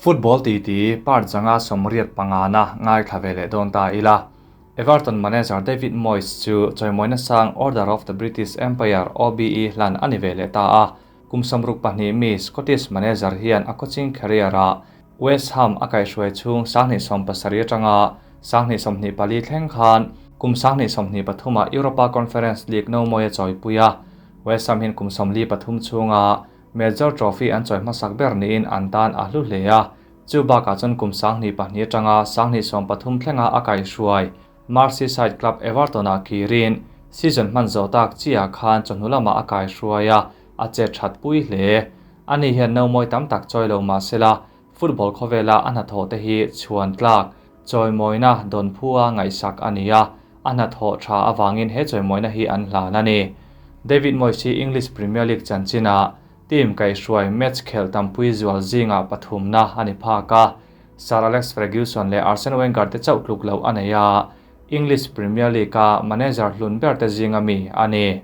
Football titi part 85 na ngaithla ve leh dawn ta ila. Everton manager David Moyes chu chawimawina sang Order of the British Empire, OBE, hlan a ni ve leh ta a. Kum 62 mi Scottish manager hian a coaching career-ah West Ham a kaihhruai chhung 2017 atanga 2024 thleng khan kum 2023-ah Europa Conference League nomawi a chawipui a. West Ham hian kum 43 chhunga major trophy an chawi hmasak ber niin an tan a hlu hle a. Chu bakah chuan kum 2002 atanga 2013 thlenga a kaihhruai Merseyside club Everton-ah kirin season hman zawh tak chiah khan chawhnu lamah a kaihhruai a, a che that pui hle. Ani hian nomawi tam tak chawi lo mahsela football khawvela a hnathawh te hi chhuan tlak chawimawina dawn phu a ngaihsak a ni a, a hnathawh tha awangin he chawimawina hi an hlan a ni. David Moyes hi English Premier League chanchina team kaihhruai match khel tampui zual zinga pathumna a ni phak a. Sir Alex Ferguson leh Arsene Wenger te chauh tluk lo a nei a, English Premier League a manager hlun ber te zinga mi a ni.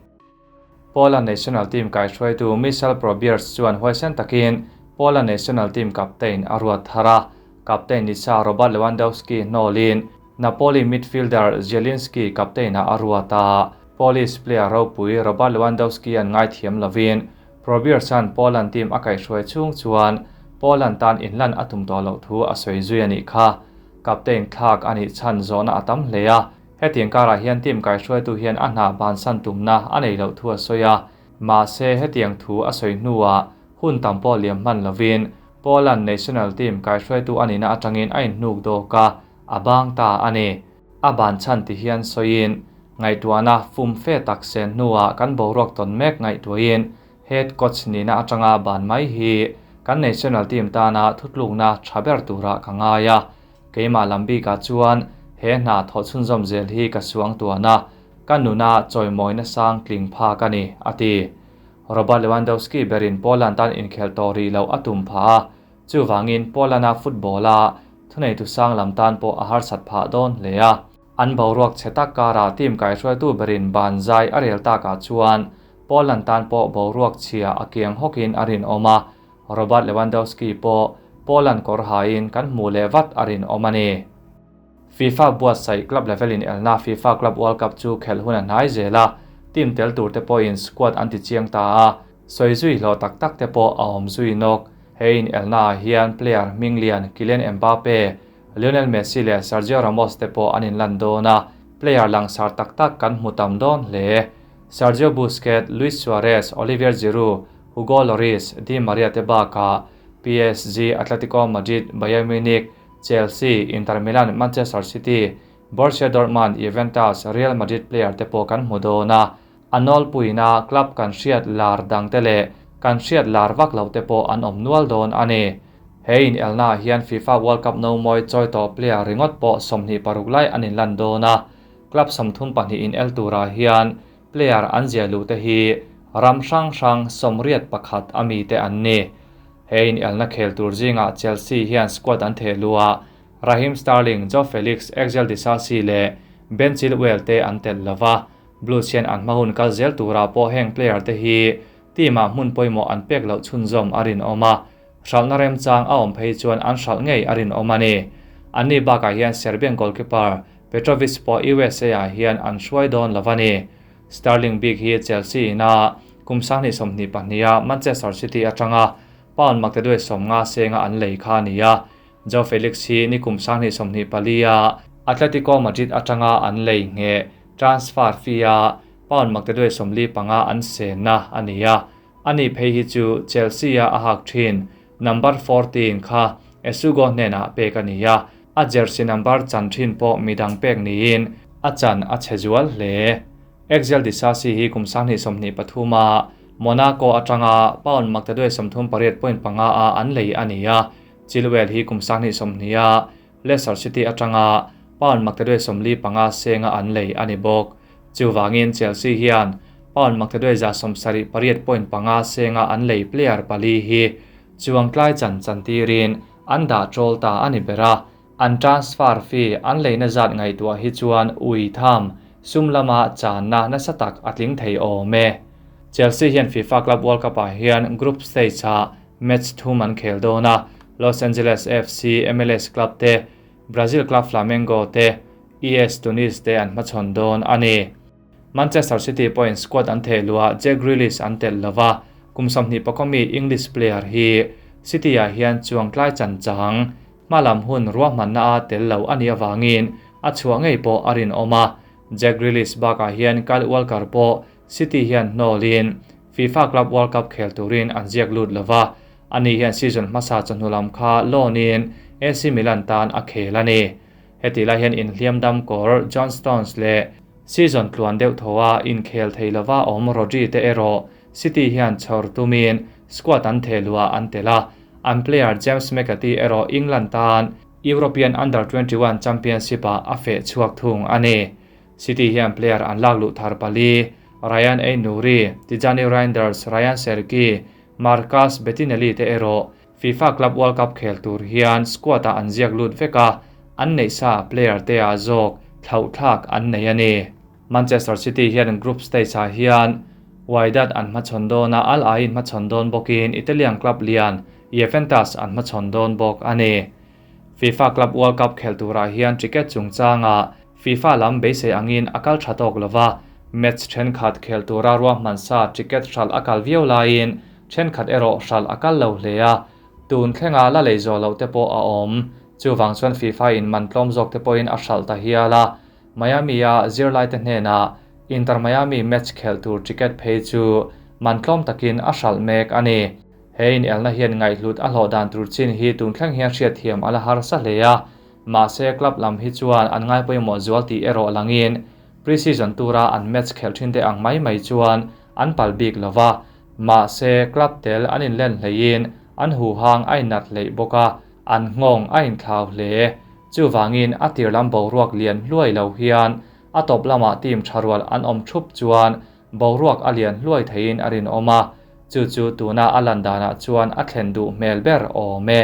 Poland national team kaihhruaitu Michal Probierz chuan huaisen takin Poland national team captain a ruat thar a. Captain nisa Robert Lewandowski hnawlin Napoli midfielder Zielinski captain a ruat a. Polish player ropui Robert Lewandowski an ngai thiam lovin Probierz-an Poland team a kaihhruai chung chuan Poland tan inlan a tum tawh loh thu a sawi zui a nih kha. Captain thlak a nih chhan zawhna a tam hle a. Hetiang karah hian team kaihhruaitu hian a hna bansan tumna a nei loh thu a sawi a. Mahse hetiang thu a sawi hnuah hun tam pawh liam hman lovin Poland national team kaihhruaitu a nihna atangin a inhnuk dawk a, a bang ta a ni. A ban chhan ti hian sawiin ngaihtuahna fum fe tak sen hnuah kan boruak tawn mek ngaihtuahin head coach nihna atanga ban mai hi kan national team tana thutlukna tha ber turah ka ngai a. Keimah lambika chuan he hna thawh chhunzawm zel hi ka suang tuana ka nuna chawimawina sang tling phak a ni, a ti. Robert Lewandowski berin Poland tan inkhel tawh rih lo a tum pha a, chuwangin Poland-a football-a thuneitu sang lam tan pawh a harsat phah dawn hle a. An boruak che tak kara team kaihhruaitu berin ban zai a rel takah chuan Poland tan pawh boruak chhia a kiang hawkin a rinawm a. Robert Lewandowski pawh Poland kawr hain kan hmu leh vat a rinawm a ni. FIFA buatsaih club level in elna FIFA Club World Cup chu khelh hun a hnai zel a, team tel tur te pawhin squad an ti chiang ta a, sawi zui hlawh tak tak te pawh a awm zui nawk. He in elna ah hian player Minglian, Kylian Mbappe, Lionel Messi leh Sergio Ramos te pawh an inlan dawn a, player langsar tak tak kan hmu tam dawn hle. Sergio Busquets, Luis Suarez, Olivier Giroud, Hugo Lloris, Di Maria te bakah PSG, Atletico Madrid, Bayern Munich, Chelsea, Inter Milan, Manchester City, Borussia Dortmund, Juventus, Real Madrid player te pawh kan hmu dawn a. A nawlpuina club kan hriat lar dang te leh kan hriat lar vak lo te pawh an awm nual dawn a ni. He in elna hian FIFA World Cup no mawi chawi tawh player ringawt pawh 26 lai an inlan dawn a. Club 32 in el turah hian player an zia lu te hi ram hrang hrang 81 ami te an ni. He in elna khel tur zinga Chelsea hian squad an the lua Raheem Sterling, Joao Felix, Axel Disasi leh Ben Chilwell te an tel lova. Blues hian an hmahun kal zel turah pawh heng player te hi team-ah hmun pawimawh an pek loh chhunzawm a rinawm a. Hralhna remchang a awm phei chuan an hralh ngei a rinawm a ni. Anni bakah hian Serbian goalkeeper Petrovic pawh USA ah hian an hruai dawn lo a ni. Sterling bik hi Chelsea ina kum 2022 a Manchester City atanga pound maktaduai 50 senga an lei kha a ni a. Joao Felix hi ni kum 2024 a Atletico Madrid atanga an lei nge transfer fee a pound maktaduai 45 an senna a ni a. Ani phei hi chu Chelsea a a hak thin number 14 kha Esugo hnenah pek a ni a. A jersey number chan thin pawh midang pek niin a chan a che zual hle. Axel Disasi hi kum 2023 a Monaco atanga pound maktaduai 38.5 a an lei a ni a. Chilwell hi kum 2020 a Leicester City atanga pound maktaduai 45 senga an lei a ni bawk. Chuwangin Chelsea hian pound maktaduai 78.5 senga an lei player pali hi chuang tlai chan chantirin an dah trawl ta ani bera. An transfer fee an leina zat ngai tua hi chuan ui tham sum lama chan na nasa tak atling thei awm e. Chelsea hian FIFA Club World Cup ah hian group stage ah match thum an khel dawn a. Los Angeles FC, MLS club te, Brazil club Flamengo te, ES Tunis te an hmachhawn dawn a ni. Manchester City pawhin squad an theh luah Jack Grealish an telh lova, kum 20 pakawmi English player hi City-ah hian chuang tlai chan chang hmalam hun ruahmanna a tel lo a nih avangin a chhuah ngei pawh a rinawm a. Jack Grealish bakah hian Kyle Walker pawh City hian hnawlin FIFA Club World Cup khel turin an ziak lut lova, ani hian season hmasa chawhnu lam kha loan-in AC Milan tan a khel a ni. Heti lai hian inhliam dam kawr John Stones leh season tluan deuh thaw a inkhel thei lova awm Rodri te erawh City hian chhawr tumin squad an theh luah an tel a, an player James McAtee erawh England tan European Under 21 Championship-ah a feh chhuak thung a ni. City hian player an lak luh thar pali, Ryan Ait-Nouri, Tijjani Reijnders, Rayan Cherki, Marcus Bettinelli te erawh FIFA Club World Cup khel tur hian squad-ah an ziak lut vek a, an neih sa player te ah zawk thlauhthlak an nei a ni. Manchester City hian group stage-ah hian Wydad an hmachhawn dawn a, Al Ain hmachhawn dawn bawkin Italian club lian Juventus an hmachhawn dawn bawk a ni. FIFA Club World Cup khel turah hian ticket chungchangah FIFA lam beisei angin a kal tha tawk lova, match thenkhat khel tura ruahman sa ticket hralh a kal viau laiin thenkhat erawh hralh a kal lo hle a, tun thlenga la lei zawh loh te pawh a awm. Chuvang chuan FIFA in man tlawm zawk te pawhin a hralh ta hial a, Miami-a zirlaite hnenah Inter Miami match khelh tur ticket phei chu man tlawm takin a hralh mek a ni. He inelna hian ngaihhlut a hlawh dan tur chin hi tun thleng hian hriatthiam a la harsa hle a, mahse club lam hi chuan an ngai pawimawh zual tih erawh langin pre-season tura an match khelh thin te ang mai mai chuan an pal bik lova, mahse club tel an inlen hleiin an huhang a innat hleih bawk a, an nghawng a inthlau hle. Chuvangin a tir lam boruak lian hluai lo hian a tawp lamah team tha rual an awm thup chuan boruak a lian hluai theiin a rinawm a, chu chu tuna a lan danah chuan a thlen duh hmel ber awm e.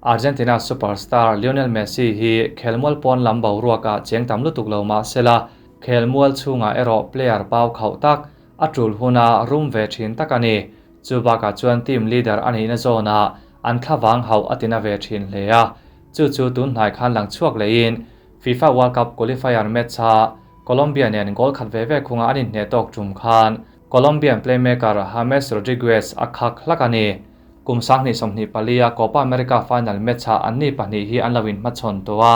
Argentina superstar Lionel Messi hi khelmual pawn lam boruakah cheng tam lutuk lo mah sela, khelmual chhungah erawh player pau khauh tak, a tul huna rum ve thin tak a ni. Chu bakah chuan team leader a nihna zawnah an thlavang hauh a tina ve thin hle a, chu chu tun hnai khan lang chhuak lehin FIFA World Cup qualifier match-a Colombia nen goal khat ve ve khunga an inhneh tawk tum khan Colombian playmaker James Rodriguez a khak hlak a ni. Kum 2024 a Copa America final match-ah anni pahnih hi an lo inhmachhawn tawh a,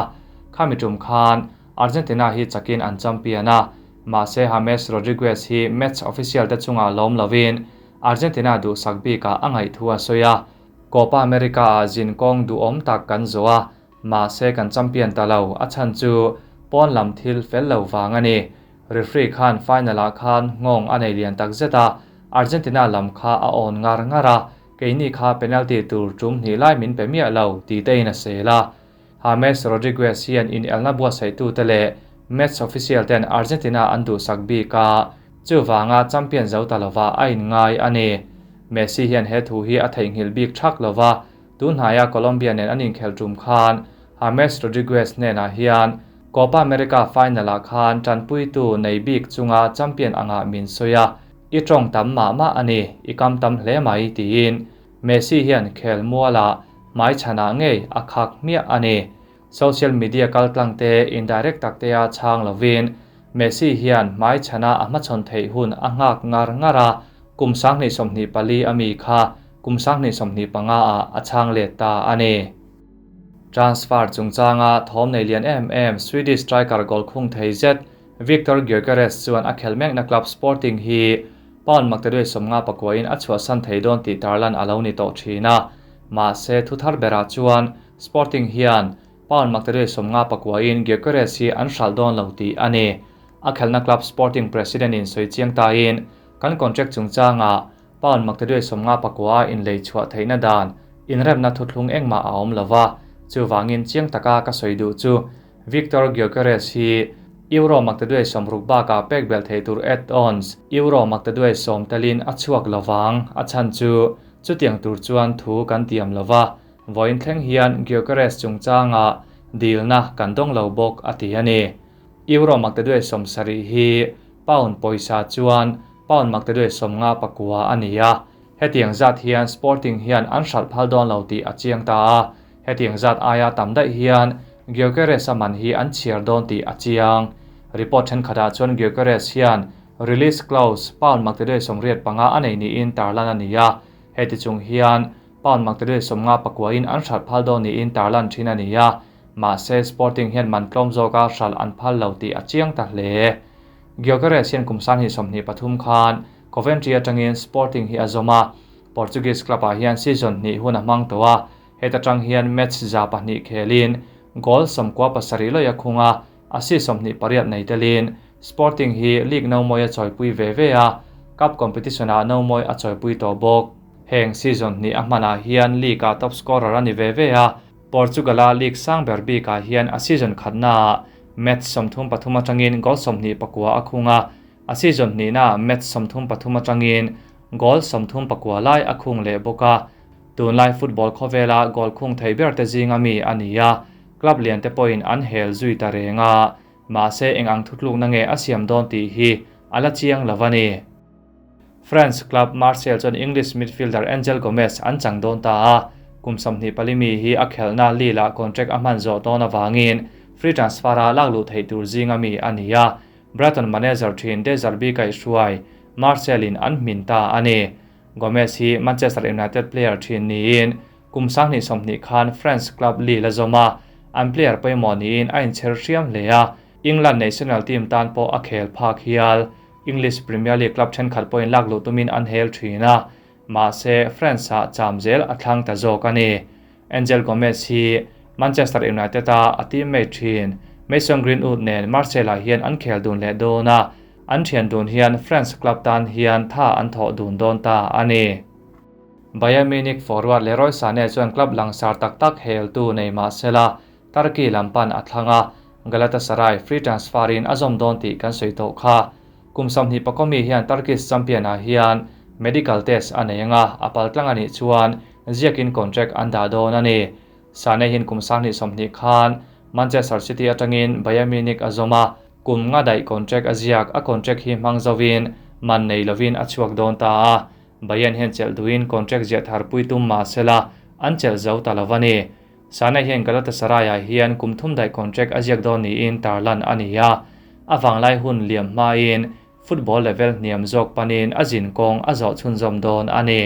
khami tum khan Argentina hi chakin an champion a, mahse James Rodriguez hi match official te chungah lawm lovin Argentina duhsak bikah a ngaihthu a sawi a, Copa America-ah zin kawng duhawm tak kan zawh a, mahse kan champion ta lo, a chhan chu pawn lam thil fel lo vang a ni. Referee khan final-ah khan nghawng a nei lian tak zet a, Argentina lam kha a awn ngar ngar a, keini kha penalty tur tum hnih lai min pe miah lo tih te in a sel a. James Rodriguez hian inelna buatsaih-tute leh match official ten Argentina an duhsak bik a, chuvanga champion zo ta lova a inngai a ni. Messi hian he thu hi a theihnghilh bik thak lova, tunhnaia Colombia nen an inkhelh tum khan James Rodriguez hnenah hian Copa America final-ah khan tanpuitu nei bik chunga champion angah min sawi a, i tawng tam mah mah a ni, i kam tam hle mai tiin Messi hian khel mualah hmai chhanah ngei a khak hmiah a ni. Social media kaltlang te indirect tak te a chhang lovin Messi hian hmai chhana a hmachhawn theih hun a nghak ngar ngar a, kum 2024 ami kha kum 2025 ah a chhang let ta a ni. Transfer chungchanga thawm nei lian em em Swedish striker goal khung thei zet Viktor Gyökeres chuan a khel mekna club Sporting hi pound maktaduai 50 pakuain a chhuahsan thei dawn tih tarlan a lo ni tawh thin a, mahse thu thar berah chuan Sporting hian pound maktaduai 50 pakuain Gyökeres hi an hralh dawn lo tih a ni. A khelna club Sporting president in sawi chiang tain kan contract chungchanga pound maktaduai 50 pakua in lei chhuah theihna dan inremna thuthlung engmah a awm lova, chuwangin chiang taka ka sawi duh chu Viktor Gyökeres hi euro maktaduai 60 baka pek bel thei tur add-ons euro maktaduai 10 telin a chhuak lowang a chan chu chutiang tur chuan thu kan tiam lova, voin thleng hian Gyökeres chungchanga dilna kan dawng lo bawk a ti a ni. Euro maktaduai 70 hi pound pawisa chuan pound maktaduai 50 pakua a ni a. Hetiang zat hian Sporting hian an hralh phal dawn lo tih a chiang ta a, hetiang zat aia tam daih hian Gyökeres-a man hi an chhiar dawn tih a chiang. Report thenkhatah chuan Gyökeres hian release clause pound maktaduai 85 a nei niin tarlan a ni a, heti chung hian pound maktaduai 59 in an hralh phal dawn niin tarlan thin a ni a, mahse Sporting hian man tlawm zawka hralh an phal lo tih a chiang ta hle. Gyökeres hian kum 2023 khan Coventry atangin Sporting hi a zawm a, Portuguese club-ah hian season hnih hun a hmang tawh a, heta tang hian match 200 khelin goal 97 lawih a khung a, assist 28 nei telin Sporting hi league no mawi a chawipui ve ve a, cup competition-ah no mawi a chawipui tawh bawk. Heng season hnih a hmanah hian league-ah top scorer a ni ve ve a, Portugal-a league sang ber bikah hian a season khatnaah match 33 atangin goal 29 a khung a, a season hnihnaah match 33 atangin goal 39 lai a khung leh bawk a. Tunlai football khawvela goal khung thei ber te zinga mi a ni a, club lian te pawhin an hel zui ta reng a, mahse eng ang thutlukna nge a siam dawn tih hi a la chiang lo a ni. France club Marseille chuan English midfielder Angel Gomes an chang dawn ta a, kum 24 mi hi a khelhna Lille-ah contract a hman zawh dawn avangin free transfer-a lak luh theih tur zinga mi a ni a, Brighton manager thin De Zerbi kaihhruai Marseille-in an hmin ta a ni. Gomes hi Manchester United player thin niin kum 2020 khan France club Lille a zawm a, an player pawimawh niin a inchher hriam hle a, England national team tan pawh a khel phak hial. English Premier League club thenkhat pawhin lak luh tumin an hel thin a, mahse France-ah cham zel a thlang ta zawk a ni. Angel Gomes hi Manchester United-a a teammate thin Mason Greenwood nen Marseille-ah hian an khel dun leh dawn a, an thian dun hian France club tan hian tha an thawh dun dawn ta a ni. Bayern Munich forward Leroy Sané chuan club langsar tak tak hel tu nei mahsela Turkey lampan a thlang a, Galatasaray free transfer-in a zawm dawn tih kan sawi tawh kha. Kum 24 mi hian Turkish champion-ah hian medical test a nei anga, a paltlang a nih chuan ziakin contract an dah dawn a ni. Sané hian kum 2020 khan Manchester City atangin Bayern Munich a zawm a, kum nga daih contract a ziak, a contract hi hmang zovin man nei lovin a chhuak dawn ta a. Bayern hian chelh duhin contract ziah thar pui tum mahsela an chelh zo ta lo a ni. Sané hian Galatasaray-ah hian kum thum daih contract a ziak dawn niin tarlan a ni a, a vanglai hun liam hmain football level hniam zawk panin a zin kawng a zawh chhunzawm dawn a ni.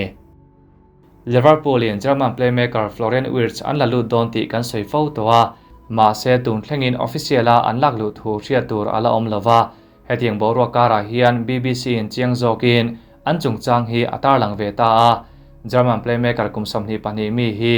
Liverpool-in German playmaker Florian Wirtz an la lut dawn tih kan sawi fo tawh a, mahse tun thlengin official-a an lak luh thu hriat tur a la awm lo va, hetiang boruak karah hian BBC-in chiang zawkin an chungchang hi a tarlang ve ta a. German playmaker kum 22 mi hi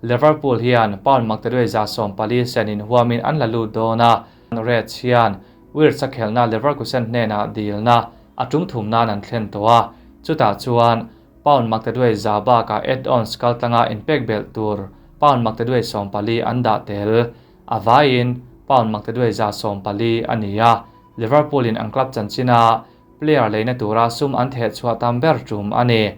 Liverpool hian pound maktaduai 140 senin huamin an la lut dawn a, Reds hian Wirtz a khelhna Leverkusen hnenah dilna a tum thum nan an thlen tawh a, chutah chuan pound maktaduai za bakah add-ons kaltlanga inpek belh tur pound maktaduai 40 an dah tel. A vaiin pound maktaduai 140 a ni a, Liverpool-in an club chanchina player leina tura sum an theh chhuah tam ber tum a ni.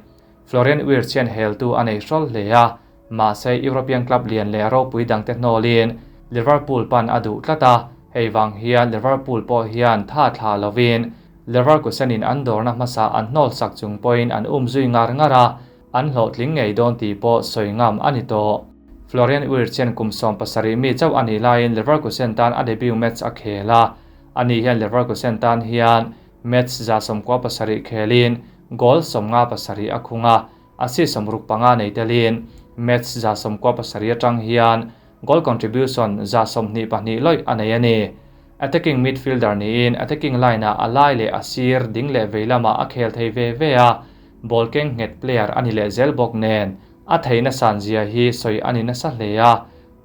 Florian Wirtz hian heltu a nei hrawl hle a, mahse European club lian leh ropui dangte hnawlin Liverpool pan a duh tlat a, hei wang hian Liverpool pawh hian tha thla lovin Leverkusenin an dawrna hmasa an hnawl sak chung pawhin an um zui ngar ngar a, an hlawhtling ngei dawn tih pawh sawi ngam a ni tawh. Florian Wirtz hian kum 17 mi chauh a nih laiin Leverkusen tan a debut match a khel a, ani hian Leverkusen tan hian match 97 khelin goal 57 a khung a, assist 65 nei telin match 97 atang hian goal contribution 22 lawih a nei a ni. Attacking midfielder niin attacking line-ah a lai leh a sir ding leh vei lamah a khel thei ve ve a, ball keng nghet player a ni leh zel bawk nen a theihna san zia hi sawi a ni nasa hle a,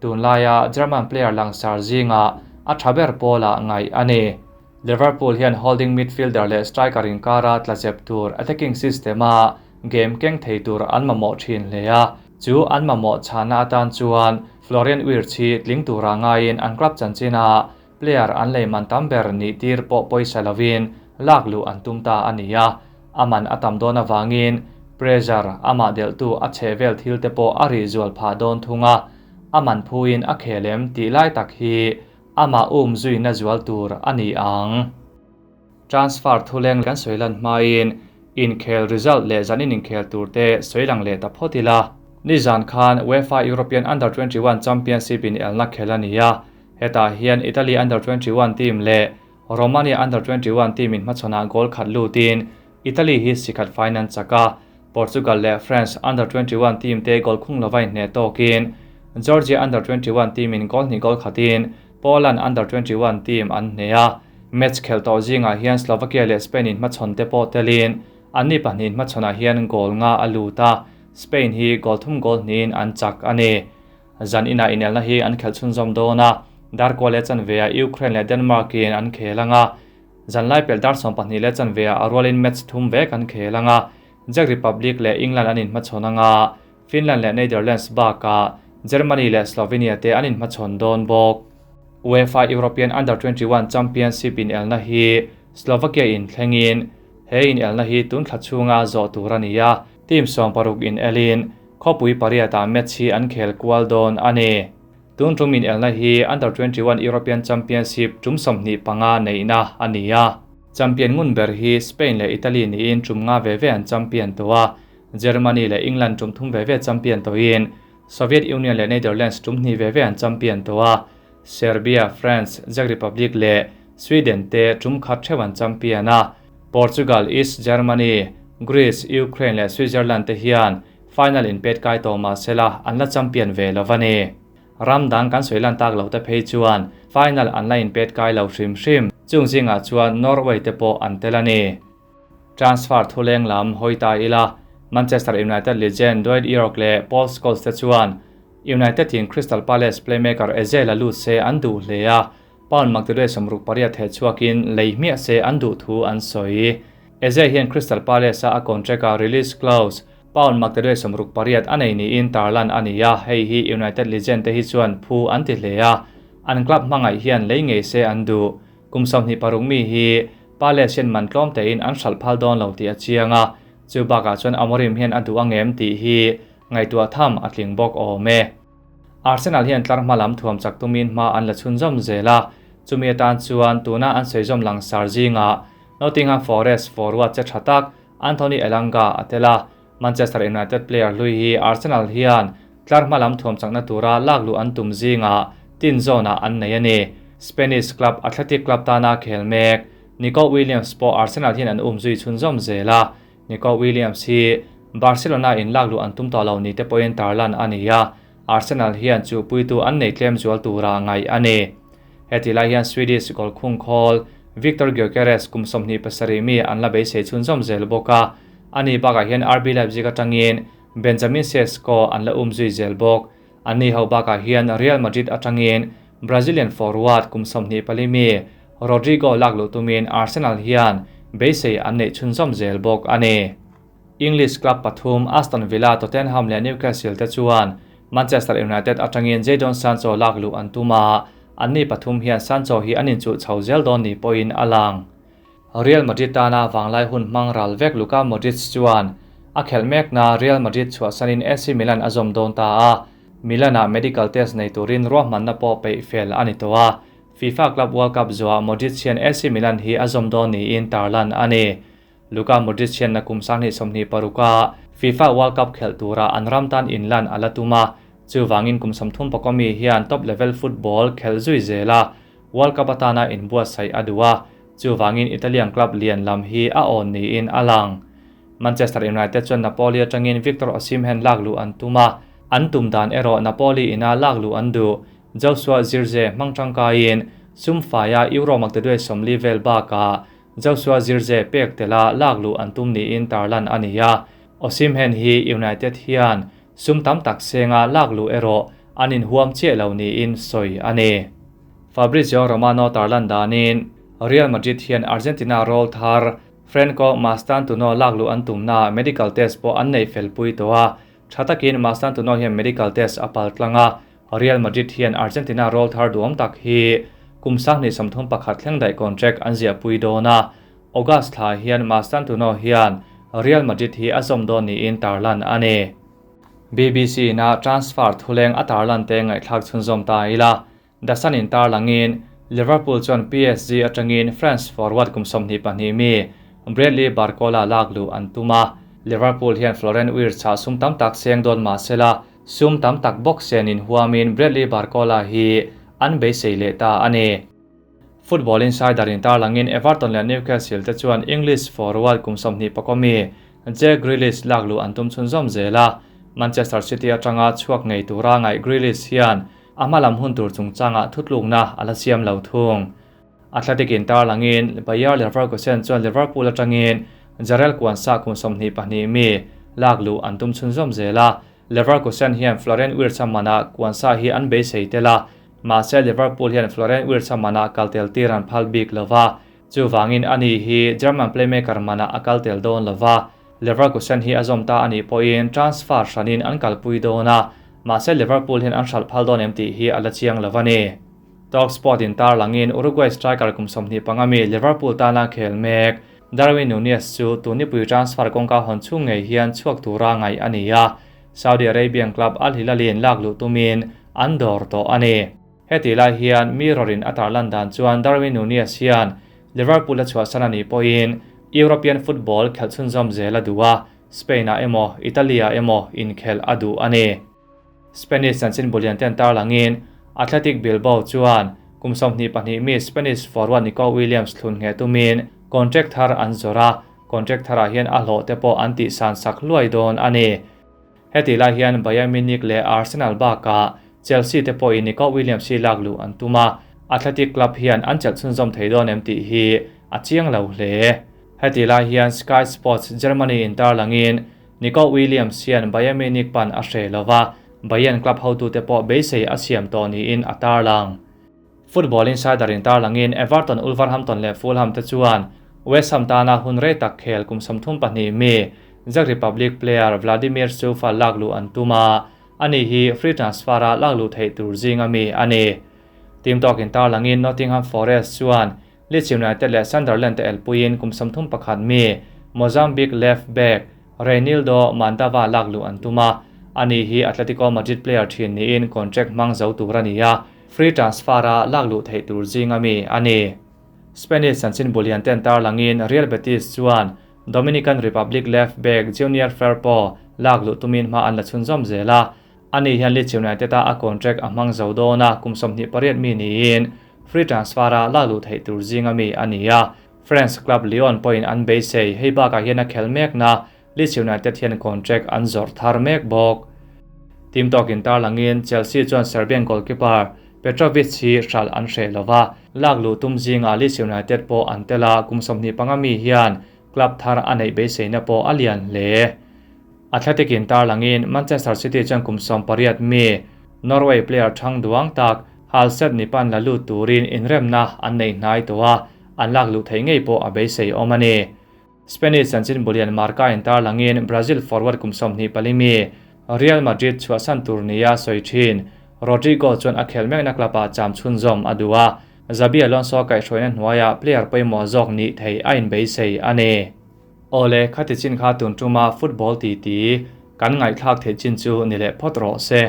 tunlaia German player langsar zinga a tha ber pawlah ngaih a ni. Liverpool hian holding midfielder leh striker inkara tlazep tur attacking system-a game keng thei tur an mamawh thin hle a, chu an mamawh chhana atan chuan Florian Wirtz hi tling tura ngaiin an club chanchina player an lei man tam ber nih tir pawh pawisa lovin lak luh an tum ta a ni a, aman a tam dawn awangin pressure amah delhtu a chhe vel thil te pawh a ri zual phah dawn thung a, aman phuin a khelem tih lai tak hi ama um zuina zual tur a ni ang. Transfer thuleng kan sawi lan hmain Inkhel result leh zanin inkhel tur te sawi lang leh ta phawt ila. Nizan khan UEFA European Under 21 Championship in elna khel a ni a, hetah hian Italy Under 21 team leh Romania Under 21 team in hmachhawnah goal khat lutin Italy hi sikhat faiin an chak a, Portugal leh France Under 21 team te goal khung lova inhneh tawkin Georgia Under 21 team in goal hnih goal khatin Poland Under 21 team an hneh a, match khelh tawh zingah hian Slovakia leh Spain in hmachhawn te pawh telin anni pahnihin hmachhawnah hian goal nga a lut a, Spain hi goal thum goal hnihin an chak a ni. Zan inah inelna hi an khelh chhunzawm dawn a, darkua leh chanveah Ukraine leh Denmark in an khel ang a, zanlai pelh dar 12 leh chanveah a rualin match thum vek an khel ang a, Czech Republic leh England an inhmachhawn ang a, Finland leh Netherlands bakah Germany leh Slovenia te an inhmachhawn dawn bawk. UEFA European Under 21 Championship inelna hi Slovakia in thlengin he inelna hi tun thla chhunga zawh tur a ni a, team 16 inelin khawpui pariatah match hi an khel kual dawn a ni. Tun tum inelna hi Under 21 European Championship tum 25 neihna a ni a. Champion ngun ber hi Spain leh Italy niin tum nga ve ve an champion tawh a, Germany leh England tum thum ve ve champion tawhin Soviet Union leh Netherlands tum hnih ve ve an champion tawh a, Serbia, France, Czech Republic leh Sweden te tum khat theuh an champion a, Portugal, East Germany, Greece, Ukraine leh Switzerland te hian final inpet kai tawh mah sela an la champion ve lo a ni. Ram dang kan sawi lan tak lo te phei chuan final an la inpet kai lo hrim hrim, chung zingah chuan Norway te pawh an tel a ni. Transfer thuleng lam hawi ta ila, Manchester United legend Dwight Yorke leh Paul Scholes te chuan United in Crystal Palace playmaker Eze la lut se an duh hle a, pound makdulei 68 theh chhuakin lei hmiah se an duh thu an sawi. Eze hian Crystal Palace-a a contract-a release clause pound makdulei 68 a nei niin tarlan a ni a, hei hi United legend te hi chuan phu an ti hle a, an club hmangaih hian lei ngei se an duh. Kum 26 mi hi Palace hian man tlawm tein an hralh phal dawn lo tih a chiang a, chu bakah chuan Amorim hian a duh ang em tih hi ngaihtuah tham a tling bawk awm e. Arsenal hian tlar hma lam thuam chak tumin hma an la chhunzawm zel a, chumi atan chuan tuna an sawi langsar zingah Nottingham Forest forward che tha tak Anthony Elanga a tel a, Manchester United player hlui hi Arsenal hian tlar hma lam thuam chakna tura lak luh an tum zingah tin zawnah an nei a ni. Spanish club Athletic Club tana khel mek Nico Williams pawh Arsenal hian an um zui chhunzawm zel a, Nico Williams hi Barcelona in lak luh an tum tawh lo ni te pawhin tarlan a ni a, Arsenal hian chu puitu an nei tlem zual tura ngaih a ni. Heti lai hian Swedish goal khung khawl Viktor Gyökeres kum 27 mi an la beisei chhunzawm zel bawk a, ani bakah hian RB Leipzig atangin Benjamin Sesko an la um zui zel bawk. Ani ho bakah hian Real Madrid atangin Brazilian forward kum 24 mi Rodrigo lak luh tumin Arsenal hian beisei an nei chhunzawm zel bawk a ni. English club pathum Aston Villa, Tottenham leh Newcastle te chuan Manchester United atangin Jadon Sancho lak luh an tum a, anni pathum hian Sancho hi an inchulh chho zel dawn ni pawhin a lang. Real Madrid tana wanglai hun hmang ral vek Luka Modric chuan a khelh mek na Real Madrid chhuahsanin AC Milan a zawm dawn ta a, Milan-ah medical test nei turin ruahmanna pawh peih fel a ni tawh a, FIFA Club World Cup zuah Modric hian AC Milan hi a zawm dawn niin tarlan a ni. Luka Modric hian na kum 2026 a FIFA World Cup khelh tura an ram tan inlan a la tum a, chuwangin kum 34 mi hian top level football khelh zui zel a, World Cup atana inbuatsaih a duh a, chuwangin Italian club lian lam hi a awn niin a lang. Manchester United chuan Napoli atangin Victor Osimhen lak luh an tum a, an tum dan erawh Napoli ina lak luh an duh. Joshua Zirkzee hmang tangkaiin sumfaia euro makdedue 40 vel bakah Joshua Zirkzee pek tela lak luh an tum niin tarlan a ni a, Osimhen hi United hian sum tam tak senga lak luh erawh an inhuam chiah lo niin sawi a ni. Fabrizio Romano tarlan danin Real Madrid hian Argentina role thar Franco Mastantuono lak luh an tumna medical test pawh an nei fel pui tawh a, tha takin Mastantuono hian medical test a pal tlang a, Real Madrid hian Argentina role thar duam tak hi kum 2031 thleng daih contract an ziah pui dawn a, August thla hian Mastantuono hian Real Madrid hi a zawm dawn niin tarlan a ni. BBC na transfer thuleng a tarlan te ngaihthlak chhunzawm ta ila, The Sun in tarlangin Liverpool chuan PSG atangin France forward kum 22 mi Bradley Barcola lak luh an tum a, Liverpool hian Florian Wirtz ah sum tam tak seng dawn mah sela, sum tam tak bawk sen inhuamin Bradley Barcola hi an beisei leh ta a ni. Football Insider in tarlangin Everton leh Newcastle te chuan English forward kum 20 pakua mi Jack Grealish lak luh an tum chhunzawm zel a, Manchester City atanga chhuak ngei tura ngaih Grealish hian a hmalam hun tur chungchangah thutlukna a la siam lo thung. Athletic in tarlangin Bayer Leverkusen chuan Liverpool atangin Jarell Quansah kum 22 mi lak luh an tum chhunzawm zel a, Leverkusen hian Florian Wirtz mana Quansah hi an beisei tel a, mahse Liverpool hian Florian Wirtz mana kaltel tir an phal bik lova, chuwangin ani hi German playmaker mana a kaltel dawn lova, Leverkusen hi a zawm ta ani pawhin transfer hranin an kalpui dawn a, mahse Liverpool hian an hralh phal dawn em tih hi a la chiang lo a ni. Talksport in tarlangin Uruguay striker kum 25 mi Liverpool tana khel mek Darwin Nunez chu tunipui transfer kawngka hawn chung ngei hian chhuak tura ngai ani a, Saudi Arabian club Al Hilalin lak luh tumin an dawr tawh a ni. Heti lai hian Mirror-in a tarlan dan chuan Darwin Nunez hian Liverpool a chhuahsan ani pawhin European football khelh chhunzawm zel a duh a, Spain ah emaw Italy ah emaw inkhel a duh a ni. Spanish chanchin bulian ten tarlangin Athletic Bilbao chuan kum 22 mi Spanish forward Nico Williams thlun nge tumin contract thar an zawr a, contract tharah hian a hlawh te pawh an tih san sak hluai dawn a ni. Heti lai hian Bayern Munich leh Arsenal bakah Chelsea te pawhin Nico Williams hi lak luh an tum a, Athletic Club hian an chelh chhunzawm thei dawn em tih hi a chiang lo hle. Heti lai hian Sky Sports Germany in tarlangin Nico Williams hian Bayern Munich pan a hre lova, Bayern club hotu te pawh beisei a siam tawh niin a tarlang. Football Insider in tarlangin Everton, Wolverhampton leh Fulham te chuan West Ham tana hun rei tak khel kum 32 mi Czech Republic player Vladimir Coufal lak luh an tum a, ani hi free transfer a lak luh theih tur zinga mi a ni. Team Talk in tarlangin Nottingham Forest chuan Leeds United leh Sunderland te elpuiin kum 31 mi Mozambique left back Reinildo Mandava lak luh an tum a, ani hi Atletico Madrid player thin niin contract hmang zo tur a ni a, free transfer a lak luh theih tur zinga mi a ni. Spanish chanchin bulian ten tarlangin Real Betis chuan Dominican Republic left back Junior Firpo lak luh tumin hma an la chhunzawm zel a, ani hian Leeds United a a contract a hmang zo dawn a, kum 28 mi niin free transfer a lak luh theih tur zinga mi a ni a, French club Lyon pawhin an beisei hei bakah hian a khel mek na Leeds United hian contract an zawrh thar mek bawk. Team Talk in tarlangin Chelsea chuan Serbian goalkeeper Petrovic hi hralh an hre lova, lak luh tum zinga Leeds United pawh an tela kum 25 mi hian club thar a neih beiseina pawh a lian hle. Athletic in tarlangin Manchester City chuan kum 18 mi Norway player thang duang tak Halset nipan la lut turin inremna an nei hnai to a, an lak luh thei ngei pawh a beisei awm a ni. Spanish chanchin bulian Marca in tarlangin Brazil forward kum 24 mi Real Madrid chhuahsan tur nia soi thin Rodrigo chuan a khel mekna club ah cham chhunzawm a duh a, Xabi Alonso kaih hruaina hnuaiah player pawimawh zawk ni thei a inbeisei a ni. Awle khati chin kha tun tuma football ti ti kan ngaihthlak theih chin chu ni leh phawt rawh se.